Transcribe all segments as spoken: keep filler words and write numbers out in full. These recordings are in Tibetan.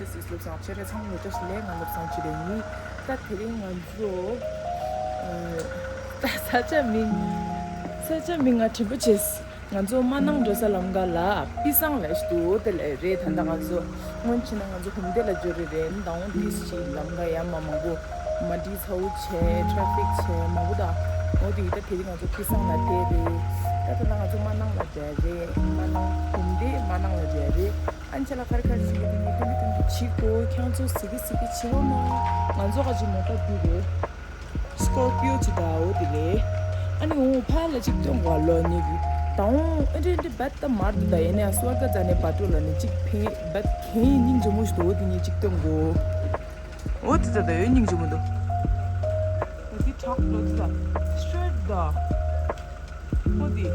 སློབ་སྦྱོང་ཆེ་རེ་ཚང་མ་ལོ་ཏོག་ལས་ང་སློབ་སྦྱོང་ཆེ་རེ་ཡིན། ད་དེ་རིང་ང་ཚོ་ད་ས་ཆ་མིང་ས་ཆ་མིང་ང་དྲན་པོ་བྱས། ང་ཚོ་མ་ནང་འགྲོ་ས་ལམ་ཁ་ལ་པི་སང་ལ་ཞིག་འདུག་དེ་ལ་རེད། ད་ལྟ་ང་ཚོ་སྔོན་ཕྱིན་ན་ང་ཚོ་ཧུམ་དེ་ལ་འབྱོར་རེ་རེད། ད་འོང་ཏིས་ཞིག་ལམ་ཁ་ཡ་མ་མང་པོ་མ་འགྲིག་ཚ་བོ་བྱས་ཊ་ཕིག་བྱས་མང་པོ་དང་འོ་དེ་ཡིན། ད་དེ་རིང་ང་ཚོ་པི་སང་ལ་བསྡད་རེད། ད་ད་ལྟ་ང་ཚོ་མ་ནང་ལ་འབྱོར་རེད། མ་ནང་ཧུམ་དེ་མ་ནང་ལ་འབྱོར་རེད། ཨན་ཆ་ལ་ཁར་ཁར་ཞིག་གི་དེ་ཉིད་དེ་འདྲ་དེ་འདྲ་བྱེད་དགོས། ཁྱེད་ཚོ་ཟི་གི་ཟི་གི་བྱེད་འོ་ན་ང་ཚོ་ག་ཅིག་མེད་པ་འདི་རེད། སྐོར་པིའོ་ཅིག་དང་འོ་དེ་རེད། ཨ་ནི་འོ་ཕ་ལ་ཅིག་སྟོན་དགོས་ལོ་ནི་གི་ད་འོང་ཨེ་འདྲ་འདྲ་བད་ད་མར་དུ་ད་ཡེ་ནས་སུ་ཨར་ག་ཛ་ནས་བ་ཏོ་ལ་ནི་ཅིག་ཕེ་བད་ཁེན་སྙིང་རྗེ་མོ་ཞིག་འདུག་འོ་དེ་ཉིད་ཅིག་སྟོན་དགོས། འོ་དེ་ད་ད་ཡོད་སྙིང་རྗེ་མོ་འདུག་འོ་དེ་ཁྲག་ལོ་དེ་ད་སི་ཊེ་ཊི་ད་འོ་དེ།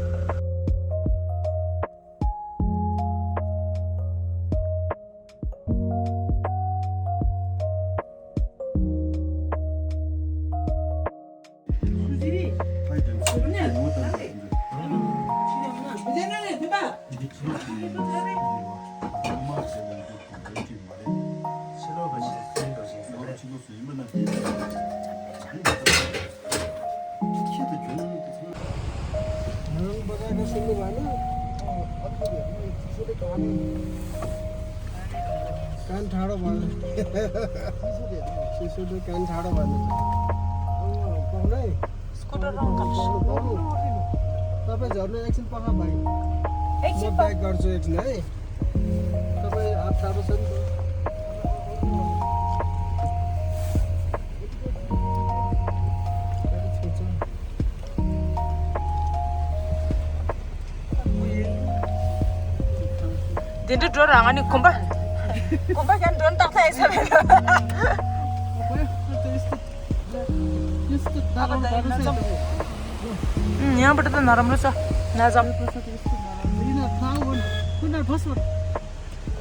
कान ठाडो भयो। शिशुले कान ठाडो भयो। स्कुटर रङ काट्छु। तपाईँ झर्नु एकछिन पर्ख भाइ। एकछिन म ब्याक गर्छु एकछिन है। तपाईँ हात ठाडो छ नि त। དེ་འདྲ་འགྲོ་རང་ནི་གོམ་པ། གོམ་པ་ཀྱང་འགྲོ་ན་ཏག་ཏག་ཡིན་ས་མེད། ཡང་པར་དུ་ན་རམ་རུ་ས་ན་ཙམ།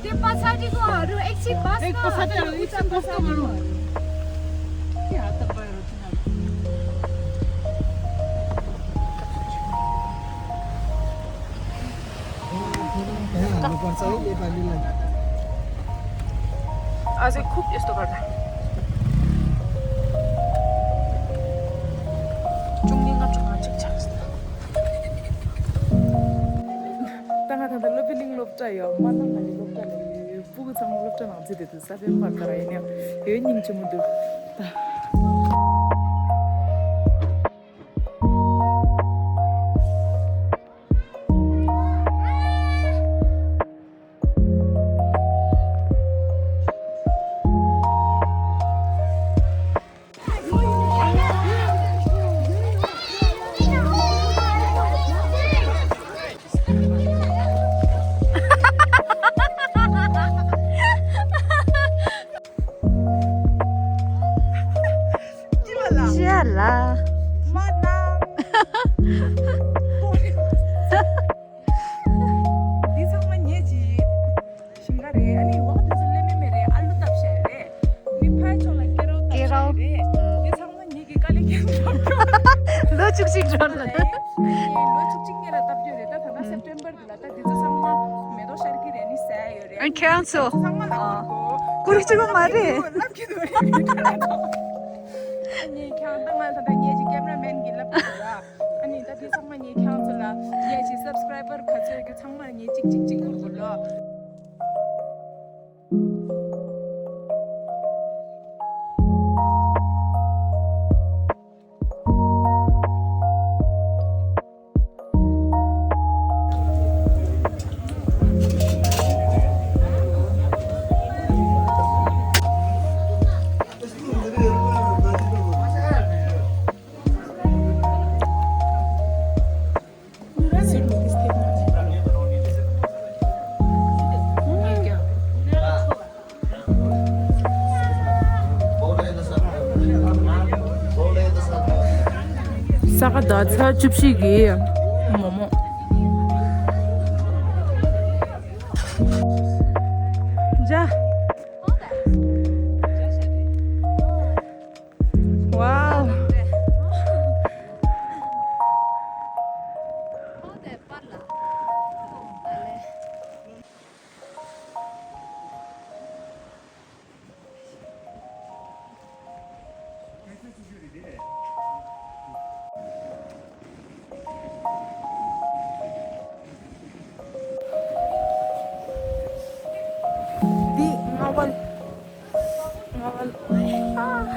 དེ་པ་ས་ཏི་གོ་རུ་ཨེག་སི་པ་ས་ཏི་རུ་ཨེག་སི་པ་ས་ཏི་རུ་ཨེག་སི་པ་ས་ཏི་རུ། आज एक खूब यस्तो गर्दा चुङ्गी नचुङ्गा चिक छाक्छ। ད་ང་ད་ལྟ་སློབ་དཔོན་གླིང་སློབ་གྲྭ་ཡོད། མ་ནང་ང་ནི་སློབ་གྲྭ་ལ་ཡོད། སྤུ་གུ་ཚང་མ་སློབ་གྲྭ་ནང་ཚུད་དེ་འདུག་ས་བོན་བར་ག་ར་ཡིན་ཡང་ཡོད་སྙིང་རྗེ་མོ་འདུག་ད། ཅི་ལ། མ་ན། འདི་ཚང་མ་ཉེ་ཅི། ཞིང་ཁ་རེད། ཨ་ནི་འོག་དེ་ཚོ་ལས་མེད་མེད་རེད། ཨ་ལུ་བཏབ་བཞག་རེད། འདི་ཕའི་ཕྱོགས་ལ་སྐེ་རོ་བཏབ་བཞག་རེད། འདི་ཚང་མ་ཉེ་གི་དཀའ་ལས་ཁྱེར་འགྲོ། ལོ་བཅུ་གཅིག་འགྲོ་ལ། ལོ་བཅུ་གཅིག་ཉེ་ལ་བཏབ་རྒྱུ་རེད། ད་ད་ལྟ་སེབ་ཊེམ་པར་འདི་ལ་ད་འདི་ཚོ་ཚང་མ་མེ་ཏོག་ཤར་གི་རེད། ནི་ཟ་ཡ་ཡོད་རེད། ཨ་ཁྱེད་རང་ཚོ་ཚང་མ་ལ་ཨ་ཀུ་རེ་གཅིག་པོ་མ་རེད། ལབ་ཀྱི་འདུག་ཨ་ནི་ཁྱེད་རང་ད་ང་ད་ད་ཉེ་ཅི་ཀེམ་ར་མེན་གི་ལབ་ཀྱི་འདུག་ཨ་ནི་ད་འདི་ཚང་མ་ཉེ་ཁྱེད་རང་ཚོ་ལ་ཉེ་ཅི་སབ་སི་ཀ་རའི་བར་ག་ཚོད་ཡོད་ཀྱི་ཚང་མ་ཉེ་གཅིག་གཅིག་གཅིག་གུར་གུར་ལོ། ས་ག་ཟླ་ཚེས་བཅུ་བཞི་གི་མོག་མོག་ཇ། ཝའོ། འདི་ང་བལ། ང་བལ། ཨ།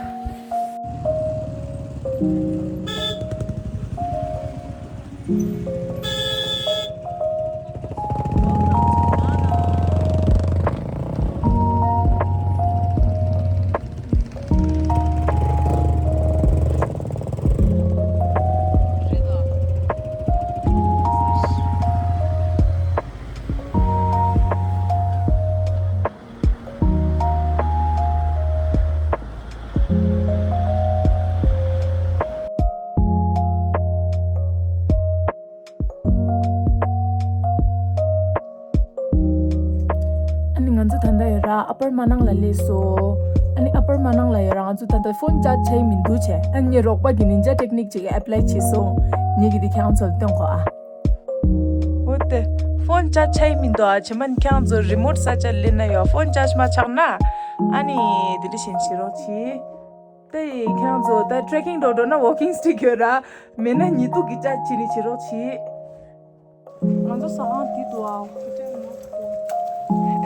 ཨ་ནི་ང་ཚོ་ད་ལྟ་ཡོད་ར་ཨ་པར་མ་ནང་ལ་སླེབས་སོང་། ཨ་ནི་ཨ་པར་མ་ནང་ལ་ཡོད་ར་ང་ཚོ་ད་ལྟ་ཕོན་ཅར་ཇི་བྱས་མི་འདུག་བྱས། ཨ་ནི་རོགས་པ་གི་ནིན་ཇ་ཊེག་ནིག་ཅིག་ཨེབ་ལའི་བྱས་སོང་། ངེད་ཀྱི་དེ་ཁྱེད་རང་ཚོ་ལ་སྟོན་གོ་ཨ། འོ་དེ། ཕོན་ཅར་ཇི་བྱས་མི་འདུག་ཨ། བྱས་མ་ནི་ཁྱེད་རང་ཚོ་རི་མོ་ཊི་ས་ཆ་སླེབས་ན་ཡོད་ཕོན་ཅར་ཇི་མ་ཆག་ན། ཨ་ནི་དེ་འདྲ་བྱས་ནས་བྱེད་རོགས་གྱིས། དེ་ཡིན་ཁྱེད་རང་ཚོ་ད་ཊེ་རེ་ཀིང་འགྲོ་འགྲོ་ན་ཝོག་ཀིང་སི་ཊིག་ཡོད་ར། མེད་ན་ཉི་གདུགས་ཀྱི་ཅ་ཆས་ནི་བྱེད་རོགས་གྱིས། ང་ཚོ་ཟ་ཁང་འདི་འདུག་ཨ།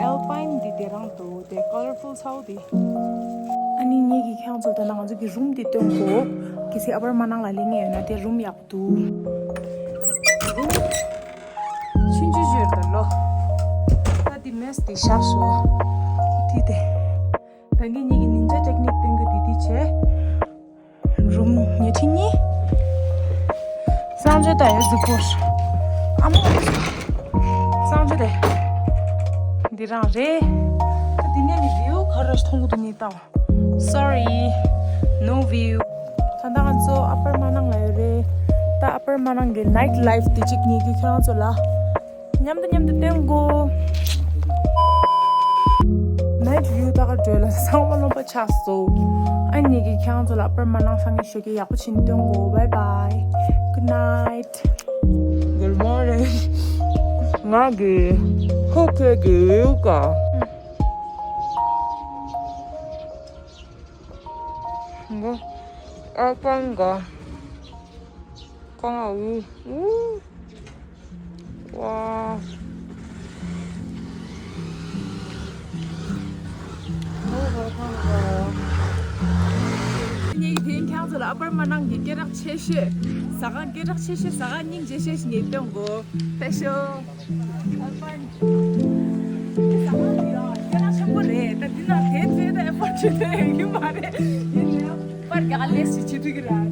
ཨལ་པའིན་འདི་དེ་རང་འདུག་དེ་ཀ་ལར་ཕུལ་ཚ་བོ་འདི། ཨ་ནི་ངེད་ཀྱིས་ཁྱེད་རང་ཚོ་ད་ལྟ་ང་ཚོ་གི་རུམ་འདི་སྟོན་གོ། གལ་སྲིད་ཨ་པར་མ་ནང་ལ་སླེབས་མཁན་ཡོད་ན་དེ་རུམ་ཡག་པོ་འདུག་རུམ་ཆུང་ཆུང་ཞིག་རེད་ལོ། ད་འདི་མེས་འདི་བཞག་ཤོག་འདི་དེ། ད་གིན་ངེད་ཀྱི་ནིན་ཇ་ཊེག་ནིག་སྟོན་གོ་འདི་འདི་བྱས། རུམ་ཉལ་ཁྲི་གཉིས། གསང་སྤྱོད་དང་ཡོད་གཟུགས་པོར། ཨ་མ། གསང་སྤྱོད་དེ། འདི་རང་རེད། ད་འདི་ནས་ནི་བིའུ་ག་རེ་མཐོང་གི་འདུག་ནི་ལྟ་བ། Sorry, no view. ད་ལྟ་ང་ཚོ་ཨ་པར་མ་ནང་ལ་ཡོད་རེད། ད་ཨ་པར་མ་ནང་གི་ནའིཊ་ལའིཕ་དེ་གཅིག་ངེད་ཀྱིས་ཁྱེད་རང་ཚོ་ལ། མཉམ་དུ་མཉམ་དུ་སྟོན་གོ། ནའིཊ་བིའུ་ད་ག་འགྲོ་ལ་ཚང་མ་རློན་པ་ཆགས་སོང་། ཨ་ནི་གི་ཁྱེད་རང་ཚོ་ལ་ཨ་པར་མ་ནང་སང་ཉིན་ཞོགས་ཀྱི་ཡག་པོ་བྱིན་སྟོན་གོ། Bye bye, good night, good morning. ང་གི་ཧོ་ཁེ་གི་ཡུ་ཀ་གོ། ཨ་པང་ག་ཀང་ཨ་ཝུ་ཝུ། ཝ། ངེད་ཀྱི་དེ་ཁྱེད་ཚོ་ལ་ཨ་པར་མ་ནང་གི་སྐད་གྲགས་ཆེ་ཤོས། ཟ་ཁང་སྐད་གྲགས་ཆེ་ཤོས་ཟ་ཁང་སྙིང་རྗེ་ཤོས་ཤིག་ངས་སྟོན་གོ། ཕེབས་ཤོག་ཨ་པར། ཟ་ཁང་འདི་ཡང་སྐད་གྲགས་ཆེན་པོ་རེད། ད་འདི་ནང་དེ་ཚོའི་ད་ཨེ་ཕོར་ཊི་བྱེད་ཐུབ་ཡོང་གི་མ་རེད། ཡིན་ནའང་པར་རྒྱག་ལས་ཞིག་བྱེད་ཐུབ་ཀྱི་རེད།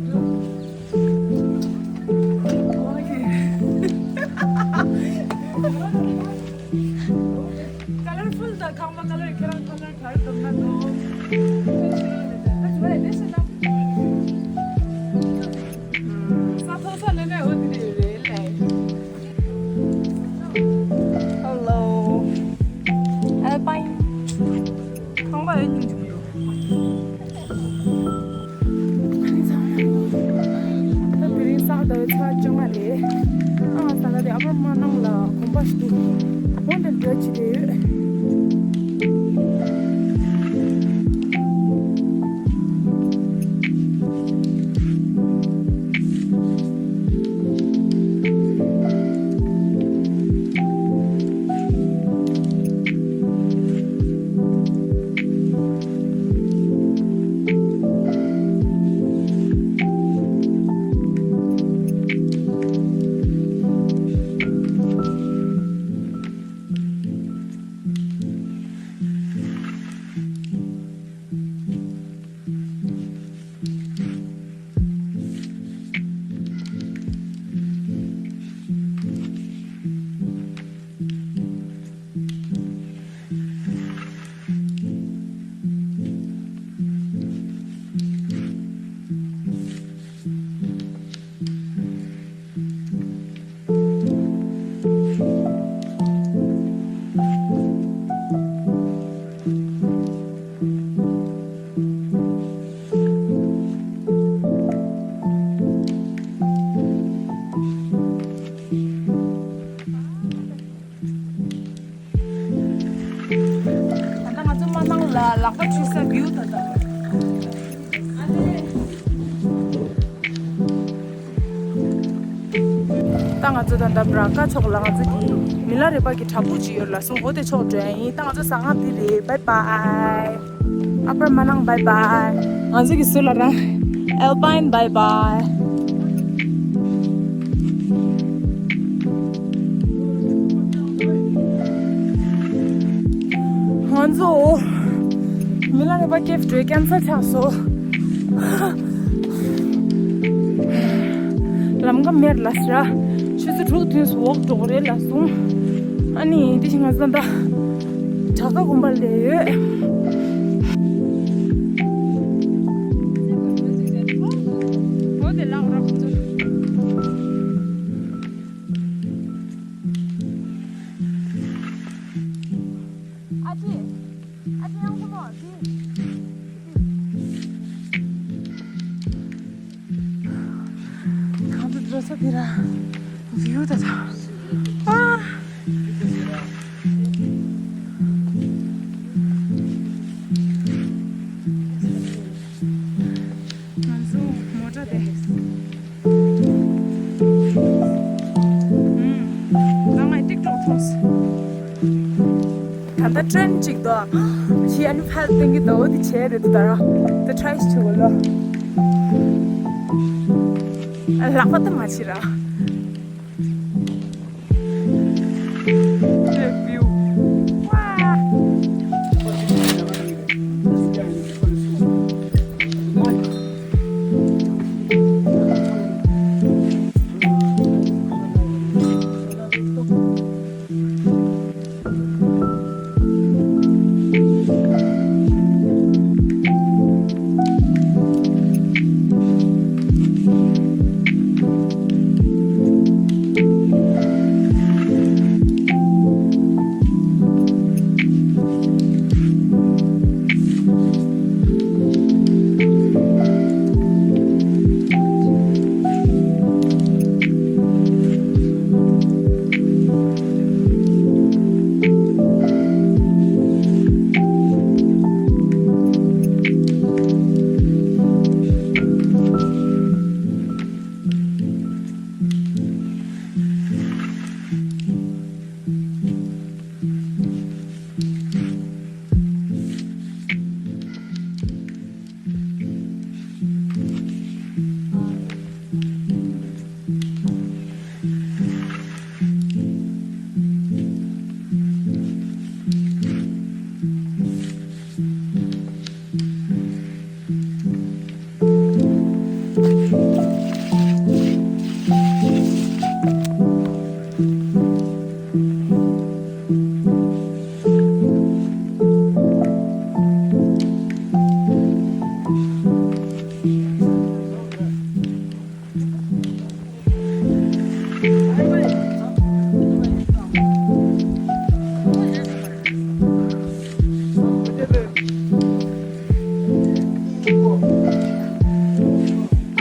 ཀ་ལར་ཕུལ་དང་ཁང་པ་ཀ་ལར་ཁྱེད་རང་ཁ་ལར་ག་རེ་འདུག་ན་འདུག་ས་མཐོ་ས་ལ་ནས་འོ་དེ་རེད་ལས། Hello. Alpine. ཁང་པ་ཡོད་ཉིན་འཇུག་འདུག་ད་དེ་རིང་ས་ཟླ་བའི་ཚེས་བཅོ་ལྔ་རེད། ཨ་ས་ག་དེ་ཨ་ཕར་མ་ནང་ལ་དགོན་པ་ཞིག་འདུག་འོ་འདིར་འགྲོ་ཅི་རེད། ང་ཚོ་ད་ལྟ་བྲག་དཀར་ཕྱོགས་ལ་ང་ཚོ་གི་མི་ལ་རས་པ་གི་བྲག་ཕུག་ཅིག་ཡོད་ལབ་སོང་། འོ་དེ་ཕྱོགས་འགྲོ་ཡ་ཡིན། ད་ང་ཚོ་ཟ་ཁང་འདི་རེད། བའི་བའི། ཨ་པར་མ་ནང་བའི་བའི། ང་ཚོ་གི་སུ་ལ་ར་ཨལ་པའིན་བའི་བའི། ང་ཚོ་མི་ལ་རས་པ་ཀེབ་འགྲོ་ཡ་ཀན་སལ་ཆགས་སོང་། ལམ་ཁ་མེད་ལབ་ཟེར། ཆུ་ཚོད་དྲུག་ཐོན་སོང་། འོག་འགྲོ་དགོས་རེད་ལབ་སོང་། ཨ་ནི་དེ་བཞིན་ང་ཚོ་ད་བྲག་དཀར་དགོན་པ་ལ་ཡོད། འོ་དེ་ལགས་རོགས་ཚོ། ཨ་ཅེ། ཨ་ཅེ་ཡང་ཁོ་མོ་འདི། གང་དུ་འགྲོ་ས་དེ་ར། བིའུ་ད་ད། ཨ། ང་ཚོ་མོ་ཊ་དེ། ཨུམ། ང་ང་ཏིག་ཏོག་མཐོང་སོང་། ད་ལྟ་ཊེན་གཅིག་འདུག་ཞི་ཨ་ནི་ཕལ་སྟོན་གྱི་འདུག་འོ་དེ་བྱས་རེད་འདུག་ད་ར། དེ་ཊ་རའི་བྱེད་དགོས་ལོ། ལག་པ་ད་མ་བྱེད་ར།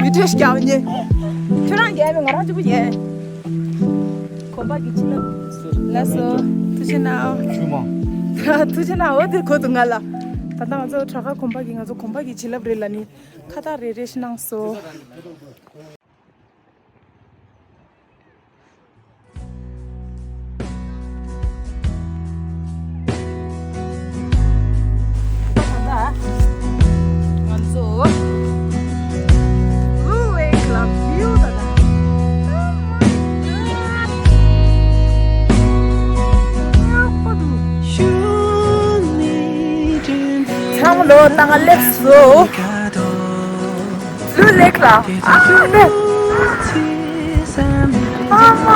མི་ཐོས་ཤིག་ཀྱང་ཉེ། ཁྱོད་རང་རྒྱལ་བའི་ང་རང་གཅིག་པུ་རྒྱལ། གོམ་པ་གི་བྱིན་རླབས། ལགས་སོ། ཐུགས་རྗེ་གནང་། ཞུ་མ། ཐུགས་རྗེ་གནང་། འོ་དེ་གོ་འདུག་ང་ལ། ད་ལྟ་ང་ཚོ་བྲག་དཀར་གོམ་པ་གི་ང་ཚོ་གོམ་པ་གི་བྱིན་རླབས་རེད་ལ་ནི། ཁ་བཏགས་རེ་རེ་ཞིག་གནང་སོང་། ང་ཚོ་Blue Lake ལ་བིའུ་ད་ད། ཚང་མ་ལོ་ད་ང་སླེབས་སོང་། Blue Lake ལ། ཨ་ནི། ཨ་མ།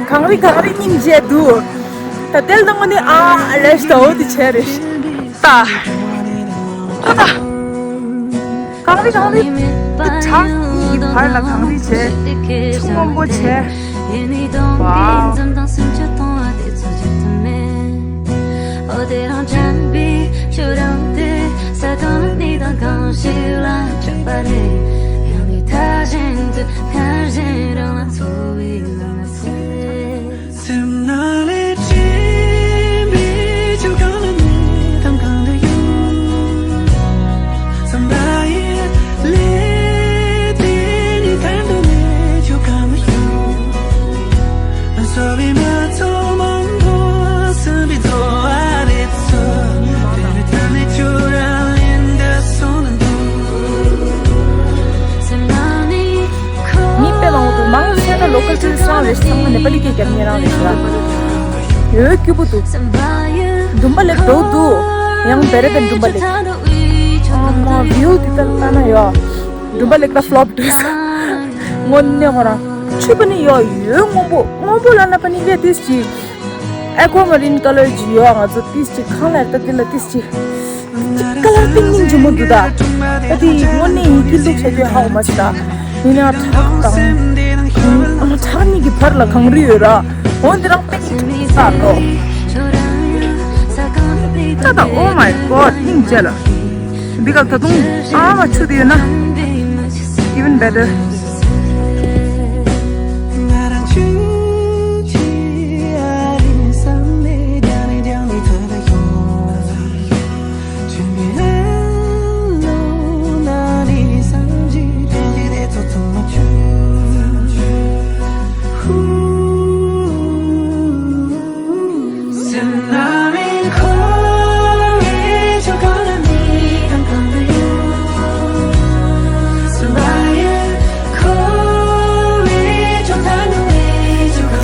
གངས་རི་གངས་རི་སྙིང་རྗེ་འདུག་ད་དེ་ལ་ནི་ཨ་རེ་ཞིག་ད་འོ་དེ་བྱས་རེད། ད། ཨ་ད། གངས་རི་གངས་རི། དེ་བྲག་གི་བར་ལ་གངས་རི་བྱས། ཆུ་སྔོན་པོ་བྱས། ཝའོ། འོ་དེ་རང་དྲན་པའི་ཆུ་རང་དེ་ས་གང་ནས་དང་གང་ཞིག་ལ་གྲགས་པ་རེད། ཡང་ནས་མཐའ་གཞན་དུ་སྔར་བཞིན་རང་ལ་འཚོ་བའི་ལམ་ཟེར། སེམས་ནང་ལས་དྲན་པའི་ཆུ་གང་ལ་ནས་དང་གང་དུ་ཡོང་། བསམ་པ་ཡི་ལས་དེ་ནི་ཐར་འདུག་ནས་ཆུ་གང་ལ་ཡོང་། ཀལ་ཅར་རང་རེད། ཚང་མ་ནེ་པ་ལི་སྐད་རྒྱབ་མཁན་རང་རེད་ཤག་ཡོད་སྐྱིད་པོ་འདུག་འབྲུམ་པ་ལེགས་འགྲོ་འདུག་ཡང་བེ་རེ་དང་འབྲུམ་པ་ལེགས། ཨ་མ་བིའུ་དེ་ལྟར་ལྟ་ན་ཡོད། འབྲུམ་པ་ལེགས་ད་ཕློབ་འགྲོ་ས། དངོས་གནས་ཁོ་རང་ཆུ་པ་ནི་ཡོད་ཡོད། སྔོན་པོ་སྔོན་པོ་ལ་ན་པ་ནི་ཡོད་དེ་ཅི། ཨེ་ཀོ་མ་རིན་ཀ་ལར་གྱི་ཡོད། ང་ཚོ་ཏིས་ཅིག་ཁང་ལ་ལྟ་དེ་ལ་ཏིས་ཅིག་ཀ་ལར་པིང་ཡིན་གྱི་མོ་འདུག་ད། ཨ་དེ་དངོས་གནས་ཡིན་གྱི་ལུགས་བྱ་རྒྱུ་ཧ་གོ་མ་ཤི་ད། ཡིན་ཡང་ཁྲག་དང་། ཨ་ཁྲག་གཉིས་ཀྱི་བར་ལ་གངས་རི་ཡོད་ར། འོ་འདི་རང་པིང་ས་རོ། ད་ད། Oh my God, སྙིང་རྗེ་ལ། འདི་ག་ད་དུང་ཨ་མ་ཆུ་དེ་ཡོད་ན། Even better.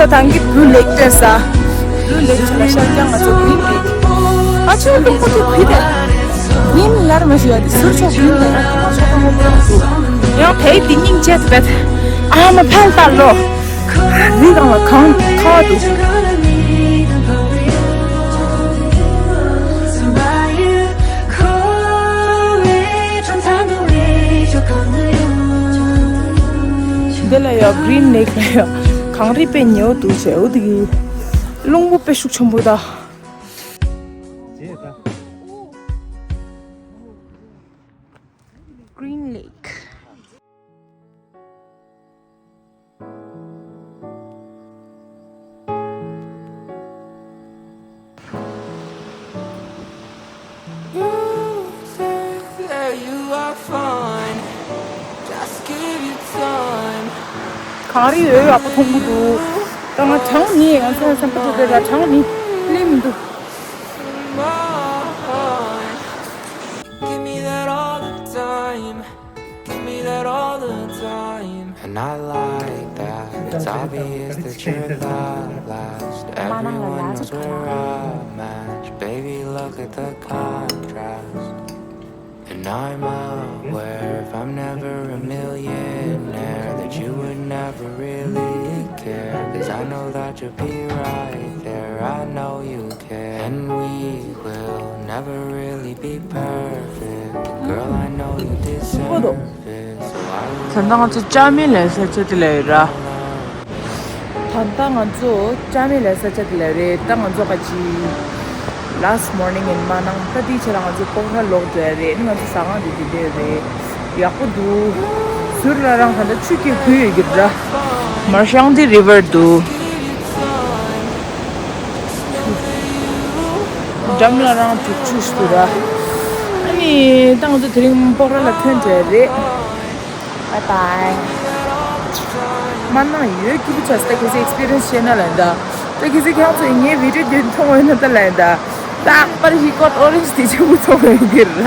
ད་ཐང་གི་བུ་ལེགས་སྤྲད་ས། བུ་ལེགས་ཆ་ལ་ཤར་ཀྱང་ང་ཚོ་བུ་ལེགས། ཨ་ཆུ་ལུག་པོ་དེ་བུ་དེ། ཉིན་ལར་མ་ཞུ་ཡ་དེ་ཟུར་ཆོག་བུ་ལེགས་ཨ་ཁ་ཆོག་ཁ་མོ་བུ་ལེགས་འདུག་ཡང་དེའི་དེ་སྙིང་རྗེ་དེ་བེད། ཨ་མ་ཕལ་ལྟ་ལོ། རི་སྒང་ལ་གངས་ཁ་བ་འདུག་འདི་ལ་ཡ་Green Lake ལ་ཡ་གངས་རི་དཔེ་ཉེ་བོ་འདུག་བྱས། འོ་དེ་གི་རླུང་བུ་དཔེ་ཤུགས་ཆེན་པོ་ད། Green Lake. You say that you are fine. Just give you time. གངས་རི་འོད་ཡག་པོ་མཐོང་གི་འདུག་ད་ང་གྲང་ནི་ང་ཚོ་སེམས་པ་ཐུག་དེ་ལ་གྲང་ནི་ལིམ་འདུག Give me that all the time. Give me that all the time. And I like that. It's obvious that your love lasts. Everyone knows we're a match. Baby, look at the contrast. And I'm aware, if I'm never a millionaire, that you would never really care. 'Cause I know that you'll be right there. I know you care. And we will never really be perfect. Girl, I know you deserve it. So I will ད་ལྟ་ང་ཚོ་ཅ་མི་ལ་ས་ཆ་དེ་ལ་ཡོད་ར། ད་ལྟ་ང་ཚོ་ཅ་མི་ལ་ས་ཆ་དེ་ལ་རེད། ད་ང་ཚོ་ག་ཅི་last morning in Manang. ད་དེའི་ཆ་ལ་ང་ཚོ་ཀོག་ར་ལོག་འགྲོ་ཡ་རེད། ང་ཚོ་ཟ་ཁང་དེ་དེ་འདྲ་རེད། ཡག་པོ་འདུག་ཟུར་ལ་རང་ད་ལྟ་ཆུ་སྐྱེས་ཁུལ་ཡོད་ཀྱི་ར། Marshyangdi River འདུག་འགྲམ་ལ་རང་དུག་ཆུ་ཞིག་འདུག་ར། ཨ་ནི་ད་ང་ཚོ་དེ་རིང་པོག་ར་ལ་ཐོན་བྲལ་རེད། Bye bye. མ་ནང་ཡོད་ཀྱི་བུ་ཆ་ས་ད་གལ་སྲིད་experience བྱས་ན་ལན་ད། ད་གལ་སྲིད་ཁྱེད་ཚོ་ངའི་video འདི་མཐོང་བས་ན་ད་ལན་ད། རྟག་པར་he got orange དེ་ཆེན་པོ་ཚོགས་ཡོད་ཀྱི་ར།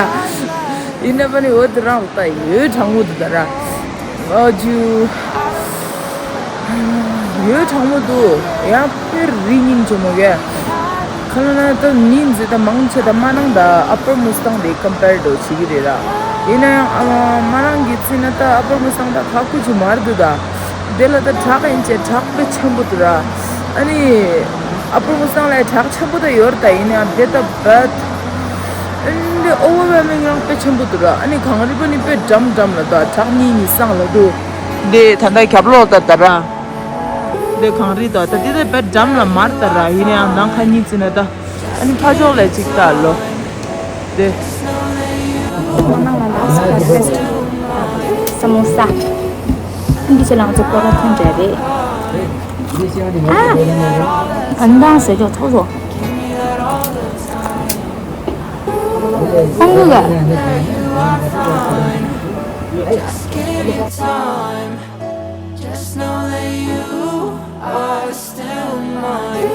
ཡིན་ན་པ་ནི་འོ་དེ་རང་ད་ཡོད་གྲང་མོ་འདུག་ད་ར། ཨ་ཇུ། ཡོད་གྲང་མོ་འདུག་ཡང་དཔེ་རི་སྙིང་རྗེ་མོ་གས། ཁ་ལ་ན་ད་མི་འཛི་ད་མང་ཆེ་ད་མ་ནང་ད་Upper Mustang དེ་compare དོ་བྱེད་ཀྱི་རེད་ར། ཡིན་ན་ཡང་ཨ་མ་མ་ནང་གི་ཚི་ན་ད་Upper Mustang ད་ཁ་ཁུ་ཆུ་མར་འདུག་ད། དེ་ལ་ད་བྲག་ཡིན་ཅེ་བྲག་དཔེ་ཆེན་པོ་འདུག་ར། ཨ་ནི་Upper Mustang ལ་བྲག་ཆེན་པོ་ད་ཡོད་ར། ད་ཡིན་ན་ཡང་དེ་ད་བད་ཨ་ནི་overwhelming རང་དཔེ་ཆེན་པོ་འདུག་ར། ཨ་ནི་གངས་རི་པ་ནི་དཔེ་འགྲམ་འགྲམ་ལ་ད་བྲག་གཉིས་གཉིས་སང་ལ་འདུག་དེ་ད་ལྟ་རྒྱབ་ལོགས་ད་ད་ར། དེ་གངས་རི་ད་ད་དེ་ད་དཔེ་འགྲམ་ལ་མར་ད་ར། ཡིན་ན་ཡང་ནང་ཁ་གཉིས་ཙི་ན་ད་ཨ་ནི་ཕ་ཕྱོགས་ལ་ཅིག་ད་ལོ། དེ། ཁོ་ནང་ལ་last breakfast samosa འདི་ཚོ་ལ་ང་ཚོ་སྐོར་ར་ཐོན་འདྲ་རེད། ཨ། གང་དང་ཟེར་ཆོག་ཐོག་ཆོག་ཨང་གུ་ག Just know that you are still mine.